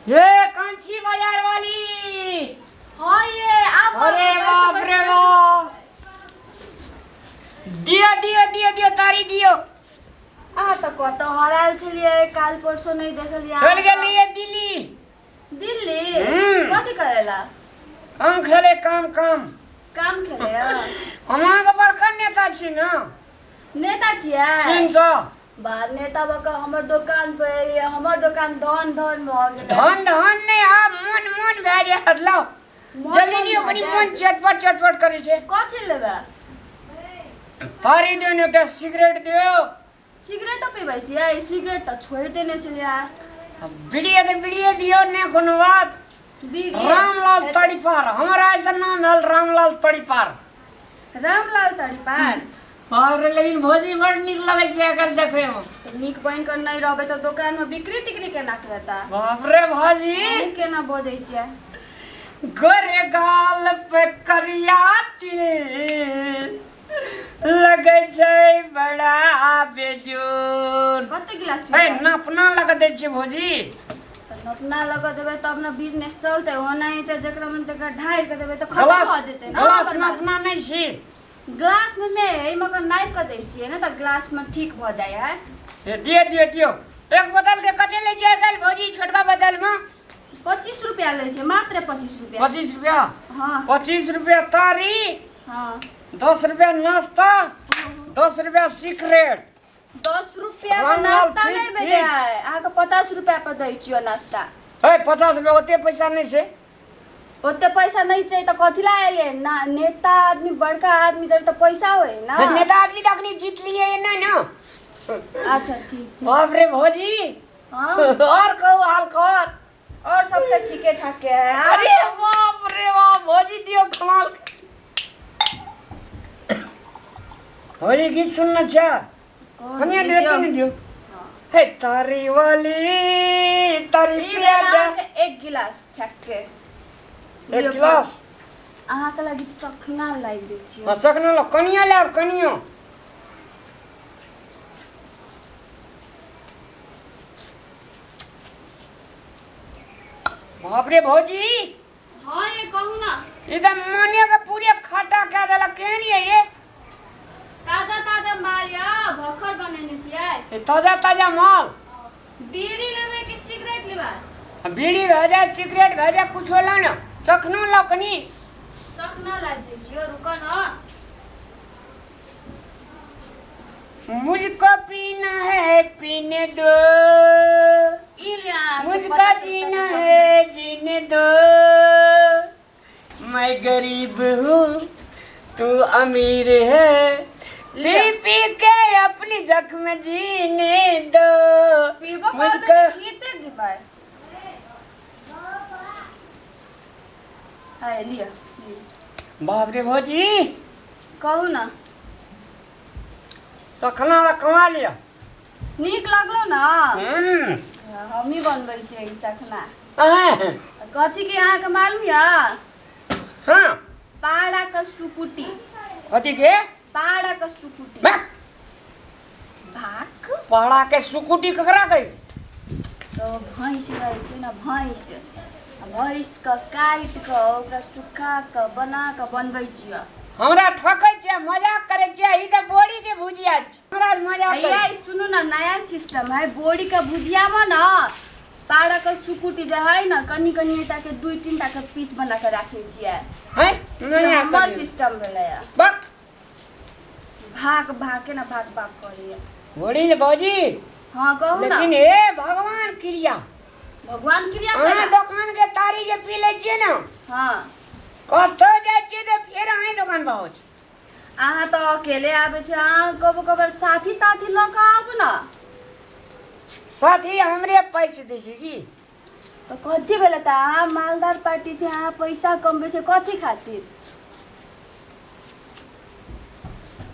ये कांची बाजार वाली। हाँ ये आप। अरे बाप रे बाप, दियो दियो दियो दियो तारी दियो। अहाँ तऽ कतऽ हरायल छलियै, काल्हि परसों नहि देखलियै। चल गेलियै दिल्ली। दिल्ली? हम्म। कथी करेला? काम खेले, काम काम। काम खेले? हम अहाँके बड़का नेता छी ने। नेता छियै? छी तऽ। बा नेता बका, हमर दोकान पर एलियै, हमर दोकान धन धन भऽ गेलै। धन धन नहि, आब मन मन भए जायत। लाउ। मन जल्दी मन दियौ। भए कनि जायत। मन चटपट चटपट करै छै। कथी लेबै? तारी दियौ ने, एकटा सिगरेट दियौ। सिगरेटो पीबै छियै? सिगरेट तऽ छोड़ि देने छलियै। बीड़िए तऽ बीड़िए दियौ ने, कोनो बात। बीड़ी? रामलाल तड़ीपार, हमरा ऐसा नाम भेल रामलाल तड़ीपार। रामलाल तड़ीपार। बाप रे, लेकिन भौजी बड़ नीक लगै छै आइकाल्हि देखैमे। तऽ नीक बनि कऽ नहि रहबै तऽ दोकानमे बिक्री तिक्री केना के हेतै? बाप रे भौजी। अहूँ केना बजै छियै? गोरे गाल पे करिया तिल लगै छै बड़ा बेजोर। कते गिलास ए पीबै? नापना लगा दै छियै भौजी। तऽ नपना लगा देबै तब ने बिजनेस चलतै, ओनाही तऽ जकरा मन तकरा ढारि कऽ देबै तऽ खतम ग्लास भऽ जेतै ने। ग्लास हमर माल। नापना नहि छी। ग्लास में नहि, एहिमे कऽ नापि कऽ दै छियै ने तऽ ग्लास में ठीक भऽ जाइ है। ए, दियौ दियौ दियौ। एक बोतल के कते लै छियै आइकाल्हि भौजी, छोटका बोतल में? 25 रुपया लै छै, मात्र 25 रुपया। 25 रुपया? हाँ। 25 रुपया तारी, 10 रुपया नाश्ता, 10 रुपया सिगरेट। 10 रुपया के रामलाल, नाश्ता ठीक, नहि ठीक। भेटै है अहाँके, 50 रुपया पर दै छियो नाश्ता। है, 50 रुपया, ओते पैसा नहि छै। ओते पैसा नहि छै तऽ कथी ला एलियै ना? नेता आदमी, बड़का आदमी जब तऽ पैसा होय ना। फेर नेता आदमी तऽ अखनी जीत लिए नहि ने। अच्छा, ठीक छै। बाप रे भौजी। हाँ। और कहू, हाल खबर? और सब तऽ ठीके ठाक है। अरे बाप रे बाप, भौजी दियौ कमाल। भौजी, गीत सुनना छै? कोन कनिया गीत? दियौ। यौ? ने दियौ हे तारी वाली तारी ई पिया भेल दे। अहाँके एक गिलास ठेके। एक गिलास। अहाँके लागि चखना लागि दै छियै। हाँ, चखना लो, कनिया लाब, कनियो। बाप रे भौजी। हाँ ये, कहू ना। ई तऽ मने के पूरे खट्टा कए देलक। केहन ये ये? ताजा ताजा माल या, भखर बनेने छियै। ई ताजा ताजा माल। बीड़ी लेबै कि सिगरेट लेबै? बीड़ी भए जाए, सिगरेट भए जाए, कुछो लो ने, चखनो लो कनी। चखना लागि दै छियै, रुक न। मुझको पीना है, पीने दो। ई ले अहाँके मुझको 50 रुपया जीना के चखना। है, जीने दो। मैं गरीब हूँ, तू अमीर है, पी लिया। पी के अपनी जख्म जीने दो। पीबो मुझको करबै तऽ कते देबै? है, लिअ लिअ। बाप रे भौजी। कहू ने। तखना कमा लिया। नीक लगलो ने? हम्म। हमही बनबै छियै ई चखना। अहें, कथी के अहाँके मालूम यऽ? हाँ। पारा के सुकुटी। कथी के? पारा के सुकुटी। बे, भाक। पहड़ा के सुकुटी ककरा कही? तऽ भैंस रहै छै ने भैंस, आ भैंसके काटि कऽ ओकरा सुखा कऽ बना कऽ बनबै छियै। हमरा ठकै छियै, मजाक करै छियै? ई तऽ बोरी के भुजिया छै, हमरा मजाक भैया करै। ई सुनू ने, नया सिस्टम है। बोरी के भुजिया में न पारा के सुकुटी जे है न, कनी कनी टा के दुई तीन टा के पीस बना के राखै छियै। है ई नया हमर करियौ। सिस्टम भेलै। बक। भाग भाग के ना भाग भाग करैया। बोरी जे भौजी। हाँ, कहू ना। लेकिन हे भगवान क्रिया। भगवान क्रिया अहाँ केना? दोकान के तारी जे पी लै छियै ने, कतौ जाइ छियै तऽ फेर अहीं दोकान पर आबै छी। अहाँ तऽ अकेले आबै छी, अहाँ कबो कबर साथी ताथी लऽ कऽ आबू ने। साथी हमरे पैसे दै छै की? तऽ कथी भेलै तऽ? अहाँ मालदार पार्टी छी, अहाँ पैसा कमबै छै कथी खातिर?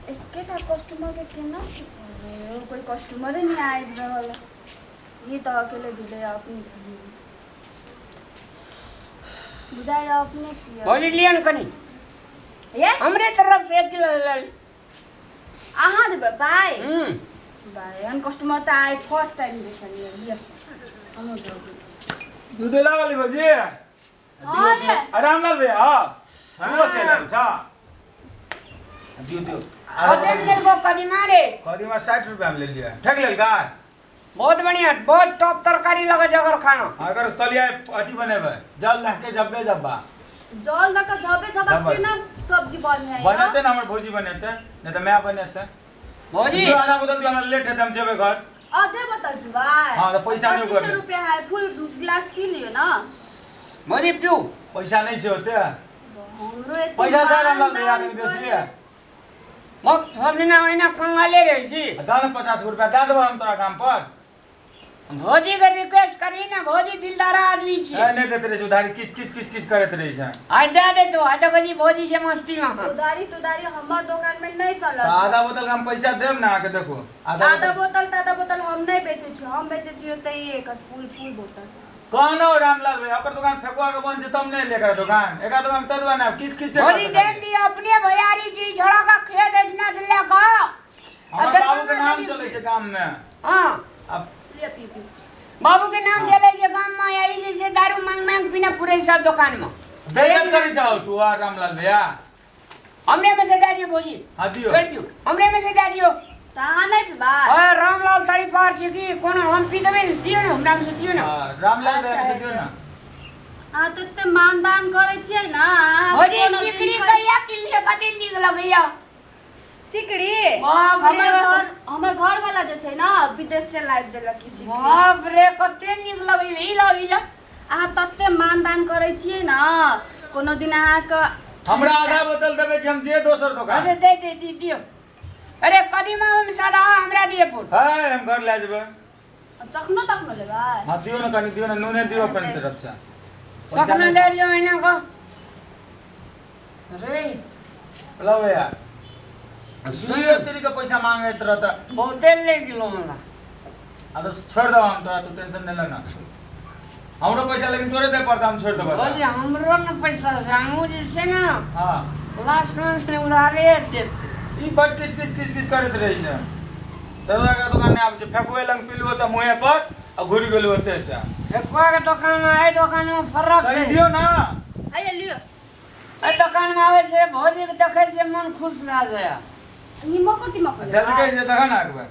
एकेटा कस्टमर के केना खिचेबै? कोई कस्टमरे नहि आबि रहल है। ई तऽ अकेले भेलै, अपने बुझाइ अपने पियब। भौजी, लिअ ने कनी। ये। हमरे तरफ से 1 किलो लऽ ली। अहाँ देबै पाइ? हम्म। भाइ, एहन कस्टमर तऽ आइ फर्स्ट टाइम देखलियै। लिअ, हमहूँ दऽ दै छी। दूधेला वाली भौजी। हाँ ये। आराम लाल भैया, हाँ तू चल आयल छा। दियो दियो। कते में देलको कदीमा रे? कदीमा 60 रुपया में ले लिया। ठक लेल का? बहुत बढ़िया, बहुत टॉप तरकारी लगे छै अगर खाना। अगर तलिया अथी बनेबै जल दह के जब्बे जब्बा। जल दऽ कऽ झबे झबा झब्बा। केना सब्जी बने है? बनेतै ने हमर भौजी बनेतै, नहीं तऽ माय बनेतै। भौजी। दियो आधा बोतल दियो, हमरा लेट हेतै, हम जेबै घर। आधे बोतल पीबै? हाँ, तऽ पैसा नहि 25 ओकर। रुपया है, फुल ग्लास पी लियो ना। भौजी पिउ। पैसा नहीं छै ओते। हमरो एते पैसा सर हमरा मान भैया दान कनि बेसी करे। है। मग सब दिना ओहिना कंगाले रहै छी। दऽ ने 50 रुपया दऽ देबौ हम तोरा काम पर। भौजी के रिक्वेस्ट करी ना, भौजी दिलदारा आदमी छी। ए, नहि दैत रहै छै उधारी, किच किच किच किच करैत रहै छै। आइ दे दे तो, आइ देखै छी भौजी छै मस्ती में। उधारी तुधारी हमर दोकान में नहीं चलत। तऽ आधा बोतल के हम पैसा देब ने अहाँके, देखू आधा आधा बोतल। बोतल त आधा बोतल हम नहीं बेचै छी, हम बेचै छी ओतै एक फुल फुल बोतल। कहनो रामलाल भैया ओकर दुकान फेकुआ के बंद छै तब नहि ले एकरा दुकान, एकरा दुकान तै दुआरे आब किच किच भौजी देन दियो, अपने भैयारी छी, छोड़ा का खेत एठना से ले कऽ। हमर बाबू के नाम चलै छै गाम में। हाँ। अब ले पी पी। बाबू के नाम चलै छै गाम में, आ ई जे छै दारू मांग मांग पीना पूरे सब दुकान में। बेइज्जत करै छौ तू आ रामलाल भैया। हमरे में से दे दियो भौजी। हाँ दियो। छोड़ दियो, हमरे में से दे दियो। तऽ अहाँ नहि पीबै? अरे रामलाल तारी पार छै कि कोनो, हम पी देबै ने, दियो ने हमरा में से दियो ने। हाँ, रामलाल भैया अच्छा, से दियो ना। अहाँ तऽ एते मानदान करै छियै ने, अहाँ भौजी कोनो दिन सिकड़ी खाइ- कहिया किनले, कते नीक लगैया। सिकड़ी? बाप रे। हमर घर, हमर घर वाला जे छै ने विदेश से लाबि देलक ई सिकड़ी। बाप रे कते नीक लगैया, ई लाउ ई लाउ। अहाँ तते मानदान करै छियै ने, कोनो दिन अहाँके हमरा आधा बोतल देबै कि हम जे दोसर दोकान? अरे दे दे दी दियो। अरे कदीमा में सादा हमरा दिए पुर। है हम घर ले जेबै। चखनो तखनो लेबै? हाँ दियो ना, कनि दियो ना, नूने दियो अपन तरफ से। पैसा सपना नहीं- ले लियो एना को रे। लो भैया सुनियो, तेरी के पैसा मांगैत रहता। बहुते ले गेलो हमरा। आ तो छोड़ देबो हम तोरा, तू टेंशन नहीं लेना। हमरो पैसा लेकिन तोरे दे पड़ता, हम छोड़ देबो। भौजी हमरो न पैसा छै, हमहूँ जे छै ने हाँ लास्ट मंथ में उधारे देत। ई बड किच किच किच किच करैत रहै छै। दादा के दुकान नहि आबै छै, फेकुए लंग पीलू तऽ मुँहे पर आ घुरि गेलू ओते से। फेकुआ के दोकान में एहि दोकान में फरक कहि छै। दियौ ना। हैया लिअ। एहि दोकान में आबै छै भौजी के देखै छै मन खुश भए जाय। निमको तिमको लेबै? देलकै जे देखा ना एक बेर।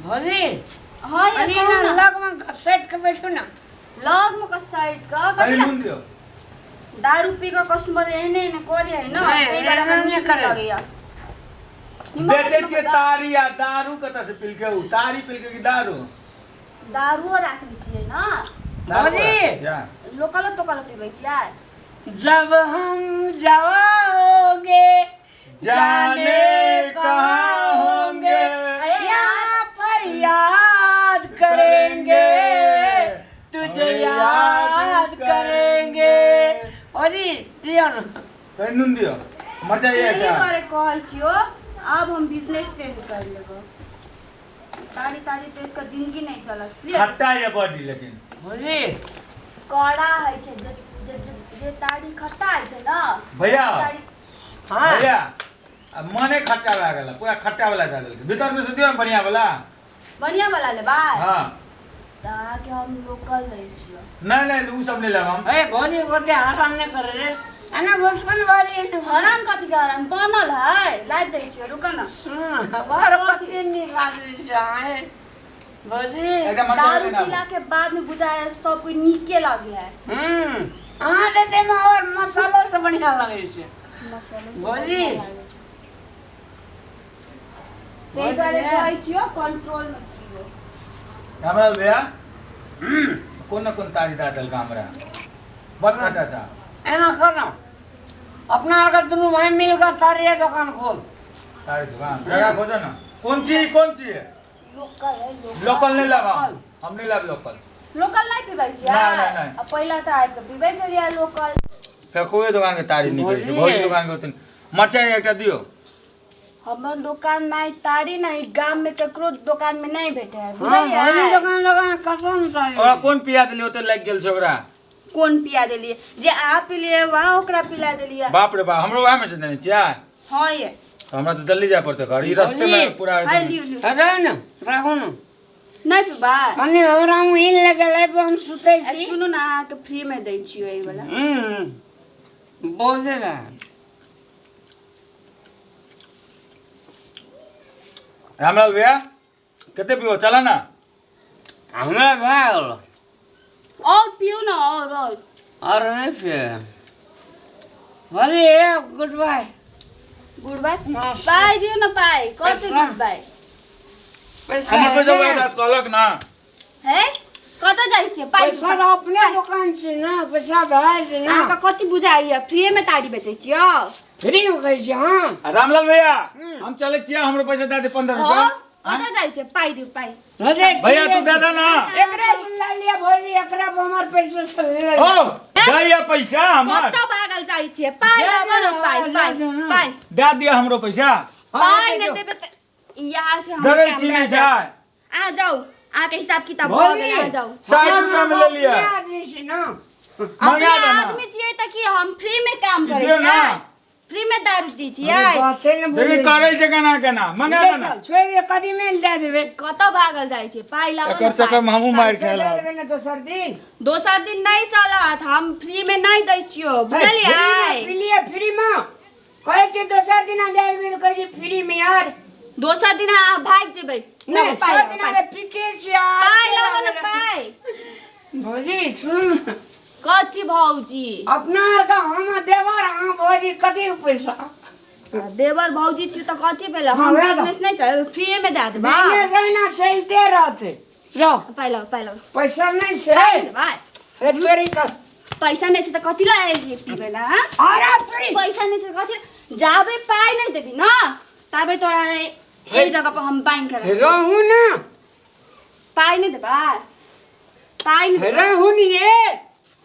भौजी हाँ ये कनि कहू ने ना। लग में सटि के बैठू ना। लग में कऽ साइड कऽ कनि कथी ला? नून दियौ। दारू पी कऽ कस्टमर एहने एहने करे है ना, नहि, ताहि दुआरे हमरा एहन नहि नीक करै छै। लगैया। निमक बेचै तिमक छियै दऽ- तारी आ दारू कतऽ से पिलकै उ? तारी पिलकै कि दारू? दारूओ राखने छियै ना। दारू भौजी। राखै छियै? लोकलो तोकलो पीबै छियै? जब हम जाओगे जाने कहाँ होंगे, यहाँ पर याद करेंगे तुझे, याद करेंगे। भौजी दियौ ने। कनि नून दियौ, मरचाइ एही एकटा। दुआरे कहै छियौ, आब हम बिजनेस चेंज कर लेबै। तारी तारी बेच कऽ जिंदगी नहि चलत। लिअ। खट्टा ये बडी लेकिन। भौजी कड़ा होइ छै जे जे जे तारी खट्टा होइ छै ने। भैया। तारी हाँ। भैया अब मने खट्टा भए गेल, पूरा खट्टा वाला दए देलकै। भीतर में से दियौ ने बढ़िया वाला। बढ़िया वाला लेबै? हाँ। तऽ अहाँके हम लोकल दै छियौ। नहीं नहीं, उ सब नहीं लेब हम। ए भौजी ओते हरान नहि करे रे, एना घुसकन भौजी। हरान कथी के हरान बनल है, लाबि दै छियौ, रुक न। बाहर कते नीक आदमी छै अहाँ भौजी। एकटा मरचाइ दारू देना। पीला के बाद में बुझाय है सब कोई नीके लगे है। अहाँ के देह में और मसालो से बढ़िया लगे छै। मसालो से भौजी। बढ़िया लागै छै। ताहि दुआरे कहै छियौ कंट्रोल में पियो। हमरा भैया कोन न कोन तारी दए देलकै हमरा, बड खट्टा सा। एना कर अपना आर के दुनू भाई मिल के तारिये दोकान खोल। तारी दुकान जगह खोजो ना। कोन चीज कोन चीज? लोकल है, लोकल। लोकल नहीं लाब हम, हम नहीं लाब लोकल। लोकल नहीं पीबै छियै? नहि, नहि, नहि। आ पहिला तऽ आबि कऽ पीबै छलियै लोकल। फेकुए दुकान के तारी निकलै छै। भौजी। भौजी दुकान के ओतन मरचाइ एकटा दियौ। हमर दोकान नहि तारी नहि गाम में केकरो दोकान में नहीं भेटे है। हाँ भौजी। बुझलियै? दोकान दोकान खतम तारी। ओकरा कोन पिया देलियै ओते लागि गेल छै ओकरा? कोन पिया देलियै? जे अहाँ पिलियै वहाँ ओकरा पिला देलियै। बाप रे बाप, हमरो वएह में से देने छियै? हाँ ये। तऽ हमरा तऽ जल्दी जाय पड़तै घर, ई रस्ते में पूरा। हाय लियौ लियौ। अरे न राखू न। नहि पीबै? कनि हमरा नींद लगल है, हम सुतै आ छी। सुनू ने, अहाँके फ्री में दै छियै एहि वाला। बोले ना। रामलाल भैया, कते पीबो? चला ना। हमरा भए गेल। और पियू ना, और और। और नहीं पिए। बोलिए गुड बाय। Good bye? मस्त। पाइ दियौ न पाइ, कथी? पैसा? गुड बाय। पैसा हमर पैसा है वएह ना? कहलक ना। हे, कतऽ जाइ छियै? पाइ पैसा तऽ अपने दोकान छै ना, पैसा भए जेतै ना। अहाँके कथी बुझाइया? फ्रीए में तारी बेचै छियै? फ्री मे कहै छी हम। आ रामलाल भैया, हम चलै छियै, हमरो पैसा दए दे 15 रुपया। हँ, कतऽ जाइ छियै? पाइ दियौ, पाइ। अरे, भैया, तू दे दे ना। एकरे से लऽ लिअ भौजी, एकरा पर हमर पैसा से ले लिअ। ओ दैया पैसा हमर। कतऽ भागल जाइ छियै? पाइ दे लाबऽ दे ने, पाइ। ना, पाइ दे दे ना। पाइ। दए दिअ हमरो पैसा। हाँ, पाइ दे नहि दो। देबै तऽ यहाँ से हम डरै छी कैमरा नहि जायब। छै। अहाँ जाउ, अहाँके हिसाब किताब भऽ भौजी, गेल, अहाँ जाउ। 60 रुपया में ले लिअ। अपने आदमी छी ना। मंगा अपना दे ना। आदमी छियै तऽ की हम फ्री में काम करै दियौ ना। छियै? फ्री में दारू दै छियै? अरे, बाते ने देखी बुझै करै छै केना केना, मंगा छी। दे ना। चल, छोड़ि दे, कदी मेल दए देबै। कतऽ भागल जाइ छै? पाइ लाबऽ ने, एकर चक्कर में पाइ। हमहूँ मारि पैसा खायल दए देबै ने दोसर दिन। दोसर दिन नहि चलत, हम फ्री में नहि दै छियौ, बुझलियै? फ्री लिअ, फ्री मे कहै छी। दोसर दिन दए देबै तऽ कहै छी फ्री मे यार। दोसर दिन अहाँ भागि जेबै। नहि, लाबऽ पाइ, सब लाबऽ दिन पाइ। पीते छी यार। पाइ लाबऽ ने, पाइ। भौजी, सुन। कथी भौजी? अपना आरके हम देवर, अहाँ भौजी, कथी पैसा? देवर भौजी छी तऽ कथी भेलै? हाँ, हम वएह तऽ। बिजनेस नहि चल, फ्रीए में दए देबै। बिजनेस एहिना चलते रहतै। जाओ। पाइ लाउ, पाइ लाउ। पैसा नहि छै। पाइ देबै। ए, तोरी कर। पैसा नहि छै तऽ कथी लए आयल रहियै पीबै लए, हाँ? अरे तोरी। पैसा नहि छै तऽ कथी? जाबे पाइ नहि देबी न ताबे तोरा एहि जगह पर हम बान्हि के रखबै। रहू ना। पाइ नहि देबै, पाइ नहि देबै। रहू नी ये।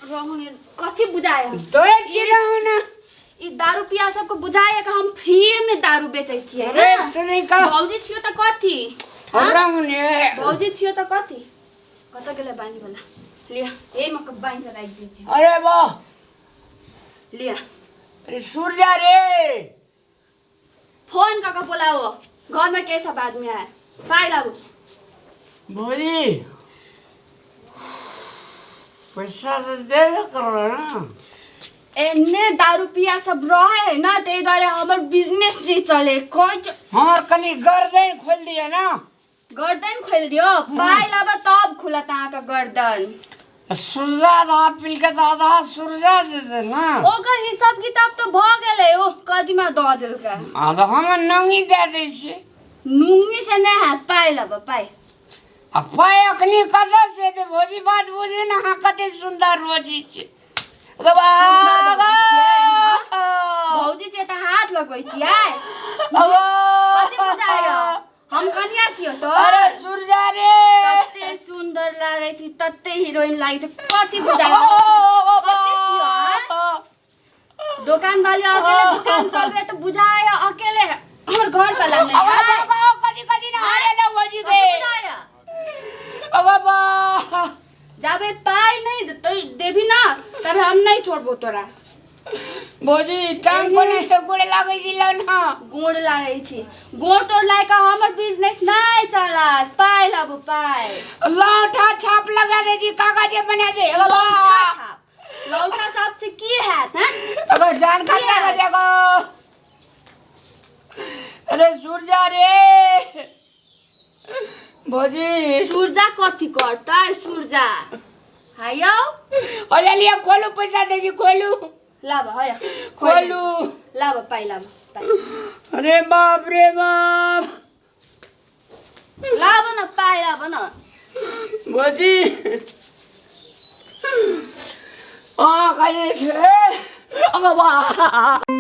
रहू ने, कथी बुझाय हम? तोरे छी, रहू ना। ई दारू पिया सबके बुझाय कि हम फ्रीए में दारू बेचै छियै। अरे ने? तोरी का। भौजी छियो तऽ कथी, हाँ? रहू नी। भौजी छियो तऽ कथी? कतऽ गेलै बान्हि वाला? लिअ, एहिमे के बान्हि के राखि दै छी। अरे वाह। लिअ। अरे सूर्या रे। फोन कऽ के बोलाओ, घर में के सब आदमी है, पाइ लाबू। भौजी, पैसा तऽ देबे करो ना। एन्ने दारू पिया सब रहे है ना, ताहि दुआरे हमर बिजनेस नहीं चले कोई। हमर कनि गर्दन खोलि दिअ ना। गर्दन खोलि दियौ? पाइ लाबऽ तब खुलत अहाँके गर्दन। सुरजा आधा पी के तऽ आधा सुरजा दे दे ना। ओकर हिसाब किताब तऽ भऽ गेलै, ओ कदीमा दऽ देलकै। हँ, तऽ हम नंगी दए दै छियै। नुंगी से नहि हैत, पाइ लाबऽ, पाइ। आ पाइ अखनी कतऽ से एतै भौजी? बात बुझू ने अहाँ, कते सुन्दर भौजी छै। सुन्दर भौजी छियै, हाँ? भौजी छियै तऽ हाथ लगबै छियै? कथी बुझाय हम कनिया छियौ तो? अरे सुरजा रे। तते सुन्दर लागै छी, तते हीरोइन लागै छै, कथी बुझाय कथी छियौ, हाँ? दोकान वाली अकेले दुकान चलबे तऽ बुझाय अकेले हमर घर वाला नहीं है। कथी कथी ना हारे ले भौजी कथी के। बुझाय? बाबा। जाबे पाइ नहीं देतै देबी ना तबे हम नहीं छोड़बो तोरा। भौजी, टांग कोने गोड़े लागै छी, लौ ना। गोड़ लागै छी? गोड़ तोड़ लाय के हमर बिजनेस नहीं चलत, पाइ लाबू, पाइ। लौठा छाप लगा दे छी, कागज बना दे बाबा। लौठा छाप, लौठा छाप से की हैत, हैं? अगर जान खतरा हो जाएगा। अरे सूरजा रे, भौजी। सुरजा कथी करतै सुरजा? हायो। अरे लिया, खोलू, पैसा दे जी, खोलू। लाब हय। खोलू। लाब पाइ, लाब पाइ। अरे बाप रे बाप। लाब न पाइ, लाब न। भौजी, आ खाइ छै। अरे बाप।